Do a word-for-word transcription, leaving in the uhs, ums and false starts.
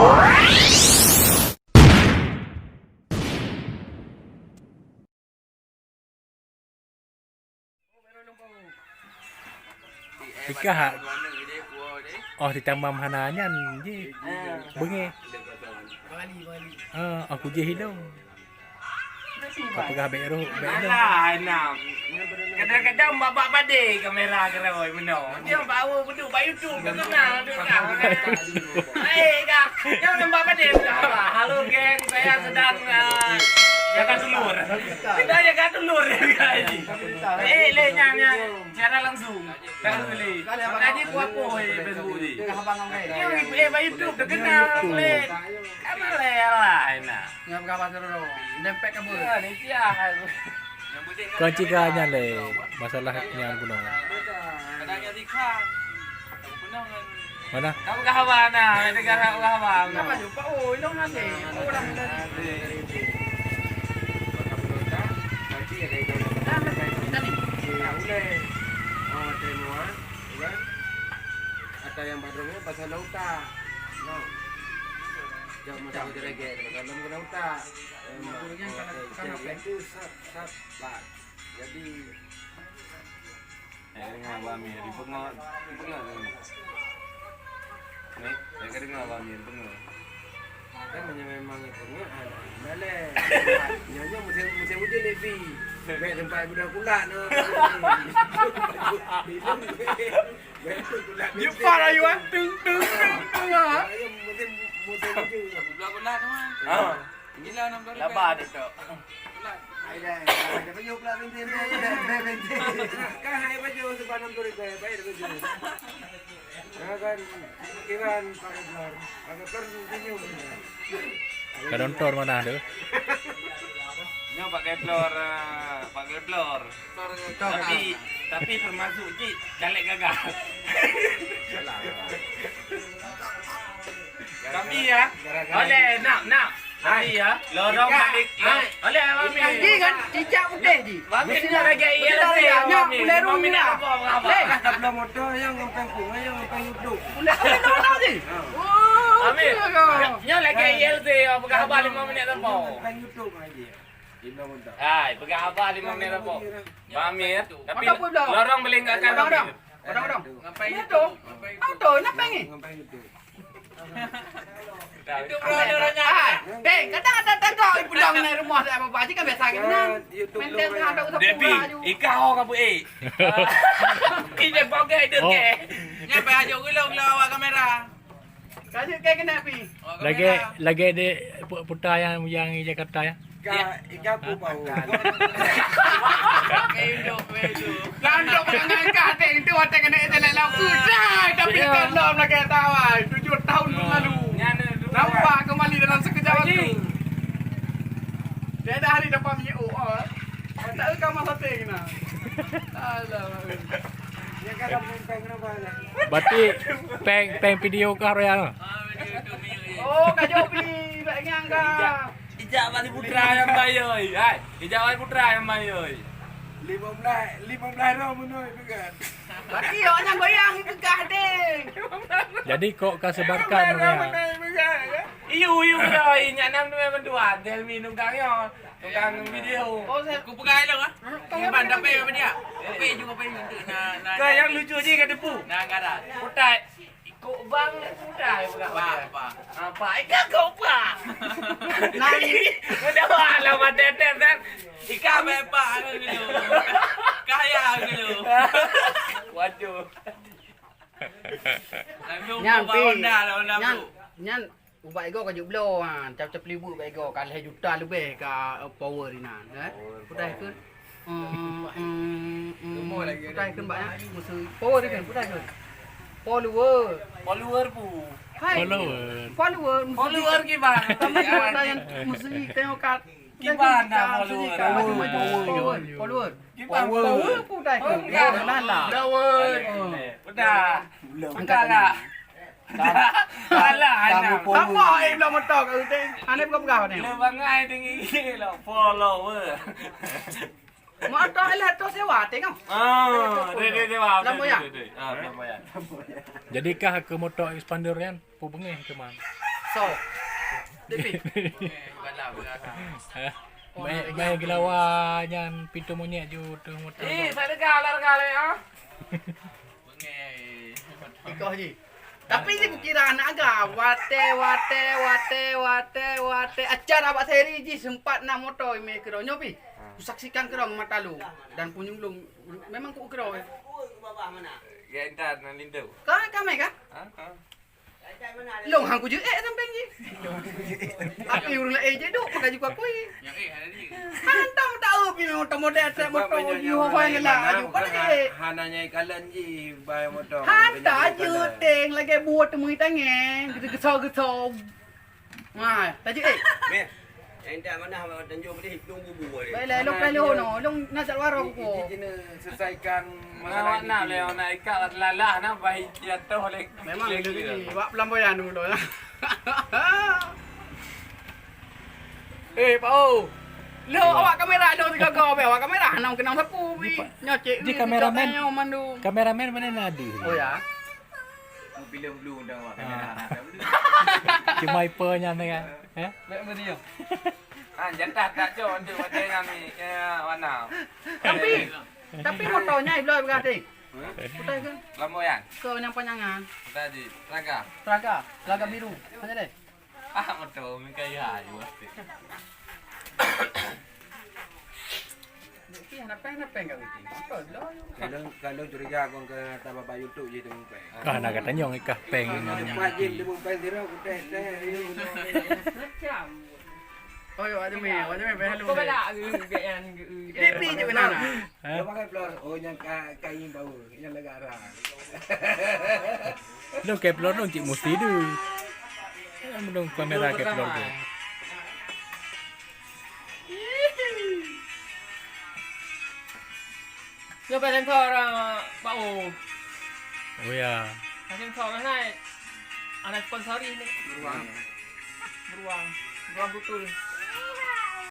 Ikah, oh, ditamam hana nyan jih. Beungéh. Ah, aku jih ilong. Peugah bèk roh, bèk roh. Alah, Nam. Kadang-kadang bak-bak padé kamera keurôi meunoe. Dia bak awak beudôh bak YouTube ka kenal tu ka. Hai ka. Yang nampak padé. Halo geng, saya sedang, ah, jaga dulur. Kita jaga dulur. Eh, leh nyang, nyang siaran langsung. Tahu leh. Makanya ku apa, eh, Facebook ni. Yang, eh, bak YouTube terkenal leh. Kan leh lah, enak. Nyan peugah bak sidroe, dempet kabeuet. Ya, ni siah. Kon cit ka nyan lé, masalah nyan bunoe. Mana? Ka peugah haba na, ka peugah haba. Kenapa jumpa? Oh, ilong nanti. Oh, lah, nanti. Ata yang badrongnya pasal lauta. No. Jauh masa jerege, pasal lom kena utak. Maksudnya kalau, kalau itu sat, sat, bat. Jadi, eh, dengar Abang Amir, dipeungot, dipeungot ni. Ni, saya dengar Abang Amir, peungot. Kan memang peungot, ah, balai. Nyonya musim, musim hujan ni, Pi. Baik tempat budak kulak, no. Minum, baik. Jumpa rayu, ah. Tung, tung, tung, tung, ah. Ayam musim, musim hujan. Budak kulak tu, ah. Ah. Gila enam belas ribu. Laba tu, Tok. Kan hai baju sebab enam belas ribu, baik baju. Nah, kan, kiban pakai flor. Pakai flor senyum. Ka dontor mana tu? Nyoe pakai flor, ah, pakai flor. Tapi, tapi termasuk cit caleg gagah. Tapi ya, oleh nak, nak. Tapi ya, lorong balik. Oleh awak ni kan, cicak putih ji. Mami ni lagi iya lah. Nyoe, ulai rumi lah. Eh, tak belum motor yang ngempeng pun, yang ngempeng YouTube. Ulai rumi lah ji. Oh, Amir. Nyoe lagi iya lah, peugah haba lima minit tanpa. Ngempeng YouTube aja. Hai, peugah haba lima menit apa? Bang Amir, tapi lorong beli enggak kan, Bang Amir? Odong, odong. Ngapain itu? Auto, ngapain ni? Itu berada orang nyata. Hai, dek, kadang ada tangkap di pulang naik rumah tak apa-apa aja kan biasa gitu kan. Maintain tengah ada usah. Debbie, ikau kau buat eh. Kita pakai itu ke? Nyampe aja gulung lah awak kamera. Lanjut ke kena pi. Lagi, lagi di pu-, putar yang, yang di Jakarta ya. Ka, ika pu bau. Landok dengan kah até itu até kena itu lelaki. Dah, tapi kan lom lagi tawa. Tujuh tahun berlalu. Nampak kembali dalam sekejap waktu. Dia dah hari dapat minyak. Oh, oh. Tak ada kamar hotel kena. Alah. Berarti peng, peng video kah, Royal? Oh, ka jawab pi, bak nyang ka. Ijak Wali Putra yang bayoi. Hai, ijak Wali Putra yang bayoi. Lima belas, lima belas rom menoi pegat. Berarti awak nyang goyang itu kah deh. Jadi kok ka sebarkan, Royal? Iyu, iyu, iyu, nyak nam tu memang tuan. Delmi nunggang yo. Tukang video. Oh, saya ku peugah ilong ah. Iban tapi apa dia? Tapi juga apa untuk na na. Kau yang lucu je kata pu. Nah, enggak ada. Putai. Ikut bang putai peugah. Apa? Apa? Ikut kau apa? Nangis. Udah wah lah mata dan. Ikan bepak aku dulu. Kaya aku dulu. Waduh. Nyan pi. Nyan, nyan. Ubat ego ka jeuet bloe, ha, cap-cap libut ubat ego ka lhèe juta leubeh ka, eh, power inan, eh. Putah ikheun. Hmm, hmm, hmm. Putah ikheun bak nyan, musuh power ikheun, putah ikheun. Follower. Follower pu. Hai. Follower. Follower, musuh. Follower kiban. Kamu kiban nyan musuh tengok kat. Kiban dah follower. Maju, maju, follower. Follower. Kiban follower. Follower putah ikheun. Follower. Lala. Follower. Putah. Angkat tangan. Alah, anak. Apa, eh, belum motor kat Uting? Anak pegang-pegang ni. Le bangai tinggi gila, follower. Motor lah tu sewa, tengok. Ah, deh, deh, sewa. Lampu ya? Deh, deh, deh. Ah, lampu ya. Jadi kah ke motor expander kan? Pu bengeh ke man? Sok. Depi. Hah? Mai, mai geulawa nyan pintoe monyét ju teuh moto. Eh, saya lega, lah lega lé, ah. Ikoh ji. Tapi ji kukira aneuk agam. Watèe, watèe, watèe, watèe, watèe. Acara bak Seri ji sempat na moto imè keudroe nyoe pih. Kusaksikan keudroe ngon mata lôn dan punyueng lôn. Memang ku keudroe. Ya, entar nan linto. Ka, ka mai ka? Ha? Ha. Lôn hang kujeuet sampeng jih. Api ureueng laén jeuet duek, maka jikui-kui. Hantom taeu pih moto model trek moto jih, ho hoi ngelak aju. Pada jeuet. Hana nyai kalon jih bai moto. Hanta jeuet teng lagèe buet teumui tangen, geuso-geuso. Wah, tajeuet. Meh. Entar mana tanjong pedih hitung bubu. Baiklah, lôn payah lôn, lôn nak cak warong ko. Selesaikan masalah ini. Nak lé, nak ikat lalah na bai jatuh lé. Memang lé, lé, lé. Wak pelamboyan dulu. Eh, Pak O. Lo awak kamera lo tiga go be, awak kamera hana kenal sapu bi. Nyoe cek di kameramen. Kameramen mana na di? Oh ya. Mobil blue dah awak kamera hana blue. Cuma ipa nyan kan. Eh? Baik, mari, ya. Ah, jatah tak cok untuk badan kami, ya, warna. Tapi, tapi motornya ibloi berarti. Putar ke? Lampu ya? Ke yang panjangan. Tadi, telaga. Telaga, telaga biru. Mana deh? Ah, motor mungkin ya, ya pasti. Kalau, kalau curiga kong ke atas baba YouTube je tu mungkin. Kah nak kata nyong ikah peng. Cepat je dia mungkin dia kuteh teh. Macam. Oh, awak demi, awak demi payah lu. Kau balak ke biar yang ke. Ini pi je benar. Ha? Dia pakai pelor. Oh, yang ka-, kain bau, yang lega arah. Lo ke pelor lo cik musti tu. Belum kamera ke pelor tu. Nyoe pakai sensor, ah, Pak O. Oh ya. Pakai sensor lah naik. Anak sponsori ni. Beruang. Beruang. Beruang betul.